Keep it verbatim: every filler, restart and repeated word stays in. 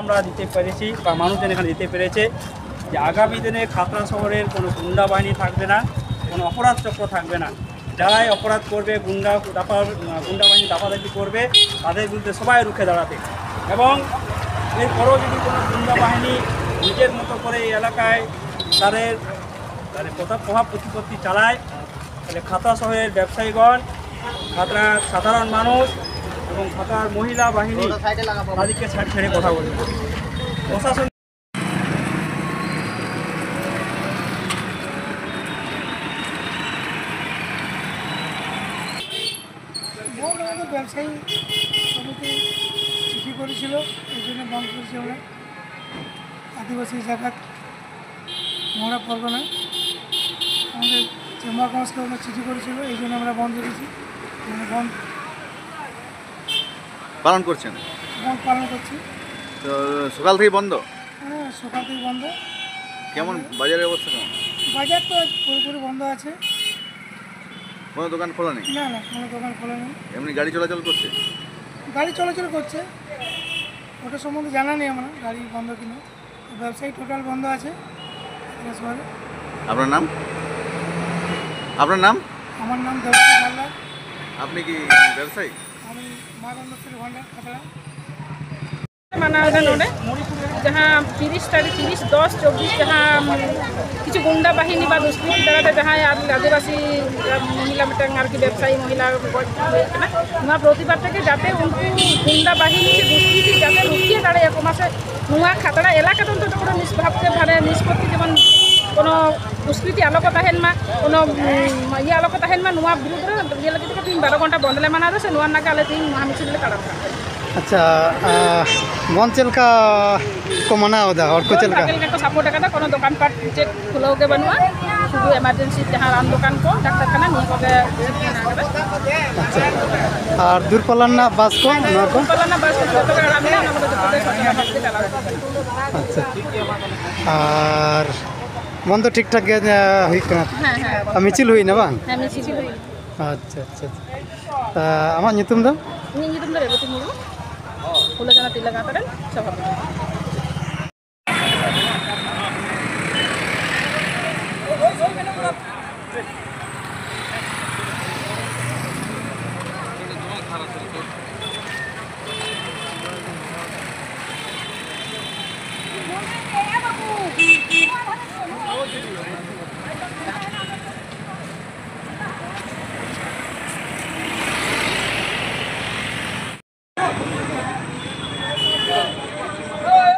আমরা দিতে পেরেছি বা মানুষজন এখানে দিতে পেরেছে যে আগামী দিনে খাতড়া শহরের কোনো গুন্ডা বাহিনী থাকবে না, কোনো অপরাধ চক্র থাকবে না। যারাই অপরাধ করবে, গুন্ডা দাপা গুন্ডা বাহিনী দাপাদাপি করবে, তাদের বিরুদ্ধে সবাই রুখে দাঁড়াতে। এবং এরপরেও যদি কোনো গুন্ডা বাহিনী নিজের মতো করে এই এলাকায় তাদের তাদের কথা প্রভাব প্রতিপত্তি চালায়, তাহলে খাতড়া শহরের ব্যবসায়ীগণ, খাতড়ার সাধারণ মানুষ এবং খাতড়ার মহিলা বাহিনী তাদেরকে ছাড় ছেড়ে কথা বলবে। প্রশাসন বন্ধ আমাদের ব্যবসায়ী সমিতি চিঠি করেছিল, এই জন্য বন্ধ করেছি আমরা। আদিবাসী জাগাত মহড়া পরগনায় আমাদের চেম্বার কমান্ডারকে ওরা চিঠি করেছিল, এই জন্য আমরা বন্ধ রেখেছি, মানে বন্ধ পালন করছেন? বন্ধ পালন করছি। তো সকাল থেকে বন্ধ? হ্যাঁ, সকাল থেকে বন্ধ। কেমন বাজারের অবস্থা কেমন? বাজার তো আজ পুরোপুরি বন্ধ আছে। কোনো দোকান খোলা নেই? না, না, কোনো দোকান খোলা নেই। এমনি গাড়ি চলাচল করছে? গাড়ি চলাচল করছে, ওটা সম্বন্ধে জানা নেই আমার, গাড়ি বন্ধ কিনা। ব্যবসায়ী টোটাল বন্ধ আছে। আপনার নাম? আপনার নাম? আমার নাম দেবজিৎ হালদার। আপনি কি ব্যবসায়ী? আমি মা গঙ্গোত্রী ভান্ডার, খাতড়া। ᱢᱟᱱᱟᱣ ᱮᱫᱟ ᱱᱚᱰᱮ, ᱡᱟᱦᱟᱸ ᱛᱤᱨᱤᱥ ᱛᱟᱹᱨᱤᱠᱷ, ᱛᱤᱨᱤᱥ ᱫᱚᱥ ᱪᱚᱵᱵᱤᱥ, ᱡᱟᱦᱟᱸ ᱠᱤᱪᱷᱩ ᱜᱩᱱᱰᱟ ᱵᱟᱦᱤᱱᱤ ᱵᱟ ᱫᱩᱥᱠᱨᱤᱛᱤ ᱫᱟᱨᱟᱭ ᱛᱮ ᱡᱟᱦᱟᱸᱭ ᱟᱨ ᱟᱹᱫᱤᱵᱟᱹᱥᱤ ᱢᱚᱦᱤᱞᱟ, ᱢᱤᱫᱴᱟᱝ ᱟᱨᱠᱤ ᱵᱮᱵᱽᱥᱟᱭᱤ ᱢᱚᱦᱤᱞᱟ ᱜᱚᱡ ᱦᱩᱭ ᱟᱠᱟᱱᱟ, ᱱᱚᱣᱟ ᱯᱨᱚᱛᱤᱵᱟᱫ ᱛᱮᱜᱮ ᱡᱟᱛᱮ ᱩᱱᱠᱩ ᱜᱩᱱᱰᱟ ᱵᱟᱦᱤᱱᱤ ᱥᱮ ᱫᱩᱥᱠᱨᱤᱛᱤ ᱡᱟᱛᱮ ᱨᱩᱠᱷᱤᱭᱟᱹ ᱫᱟᱲᱮᱭᱟᱠᱚ ᱢᱟ, ᱥᱮ ᱱᱚᱣᱟ ᱠᱷᱟᱛᱲᱟ ᱮᱞᱟᱠᱟ ᱫᱚ ᱚᱱᱛᱚᱛᱚ ᱠᱳᱱᱳ ᱱᱤᱥᱵᱷᱟᱵ ᱛᱮ ᱢᱟᱱᱮ ᱱᱤᱥᱯᱚᱛᱛᱤ ᱡᱮᱢᱚᱱ ᱠᱳᱱᱳ ᱫᱩᱥᱠᱨᱤᱛᱤ ᱟᱞᱚ ᱠᱚ ᱛᱟᱦᱮᱱ ᱢᱟ, ᱠᱳᱱᱳ, ᱩᱢ, ᱤᱭᱟᱹ ᱟᱞᱚ ᱠᱚ ᱛᱟᱦᱮᱱ ᱢᱟ, ᱱᱚᱣᱟ ᱵᱤᱨᱩᱫᱽ ᱨᱮ ᱤᱭᱟᱹ ᱞᱟᱹᱜᱤᱫ ᱛᱮᱜᱮ ᱛᱮᱦᱮᱧ ᱵᱟᱨᱚ ᱜᱷᱚᱱᱴᱟ ᱵᱚᱱᱫᱽ ᱞᱮ ᱢᱟᱱᱟᱣ ᱮᱫᱟ, ᱥᱮ ᱱᱚᱣᱟ ᱨᱮᱱᱟᱜ ᱜᱮ ᱟᱞᱮ ᱛᱮᱦᱮᱧ ᱢᱚᱦᱟ ᱢᱤᱪᱷᱤᱞ ᱞᱮ ᱛᱟᱲᱟᱢ ᱠᱟᱱᱟ᱾ ᱟᱪᱪᱷᱟ, ᱟᱸ, ᱵᱚᱱᱫᱽ ᱪᱮᱫ ᱞᱮᱠᱟ ᱠᱚ ᱢᱟᱱᱟᱣ ᱮᱫᱟ, ᱦᱚᱲ ᱠᱚ ᱪᱮᱫ ᱞᱮᱠᱟ? ᱵᱷᱟᱜᱮ ᱞᱮᱠᱟ ᱠᱚ ᱥᱟᱯᱳᱨᱴ ᱟᱠᱟᱫᱟ, ᱠᱳᱱᱳ ᱫᱚᱠᱟᱱ ᱯᱟᱴ ᱪᱮᱫ ᱠᱷᱩᱞᱟᱹᱣ ᱜᱮ ᱵᱟᱹᱱᱩᱜᱼᱟ, ᱥᱩᱫᱷᱩ ᱮᱢᱟᱨᱡᱮᱱᱥᱤ ᱡᱟᱦᱟᱸ ᱨᱟᱱ ᱫᱚᱠᱟᱱ ᱠᱚ, ᱰᱟᱠᱛᱟᱨ ᱠᱷᱟᱱᱟ, ᱱᱤᱭᱟᱹ ᱠᱚᱜᱮ ᱢᱮᱱᱟᱜ ᱟᱠᱟᱫᱟ᱾ ᱟᱪᱪᱷᱟ, ᱟᱨ ᱫᱩᱨᱯᱟᱞᱞᱟ ᱨᱮᱱᱟᱜ ᱵᱟᱥ ᱠᱚ, ᱱᱚᱣᱟ ᱠᱚ? ᱫᱩᱨᱯᱟᱞᱞᱟ ᱨᱮᱱᱟᱜ ᱵᱟᱥ ᱠᱚ ᱡᱚᱛᱚ ᱜᱮ ᱟᱲᱟᱜ ᱢᱮᱱᱟᱜᱼᱟ, ᱚᱱᱟ ᱠᱚᱫᱚ ᱡᱚᱛᱚ ᱜᱮ ᱥᱚᱨᱠᱟᱨ ᱵᱷᱟᱵᱽ ᱛᱮ ᱪᱟᱞᱟᱣ ᱟᱠᱟᱱᱟ᱾ ᱟᱪᱪᱷᱟ, ᱟᱨ ᱵᱚᱱᱫᱚ ᱴᱷᱤᱠ ᱴᱷᱟᱠ ᱜᱮ, ᱮ, ᱦᱩᱭᱩᱜ ᱠᱟᱱᱟ? ᱦᱮᱸ, ᱦᱮᱸ᱾ ᱟᱨ ᱢᱤᱪᱷᱤᱞ ᱦᱩᱭᱱᱟ ᱵᱟᱝ? ᱦᱮᱸ, ᱢᱤᱪᱷᱤᱞ ᱦᱩᱭᱱᱟ᱾ ᱟᱪᱪᱷᱟ, ᱟᱪᱪᱷᱟ, ᱟᱪᱪᱷᱟ᱾ ᱛᱟ, ᱟᱢᱟᱜ ᱧᱩᱛᱩᱢ ᱫᱚ? ᱤᱧᱟᱹᱜ ᱧᱩᱛᱩᱢ ᱫᱚ ᱨᱮᱵᱚᱛᱤ ᱢᱩᱨᱢᱩ᱾ ᱯᱷᱩᱞᱳ ᱪᱟᱸᱫᱟ ᱛᱤᱨᱞᱟᱹ ᱜᱟᱶᱛᱟ ᱨᱮᱱ ᱥᱚᱵᱷᱟᱯᱚᱛᱤ᱾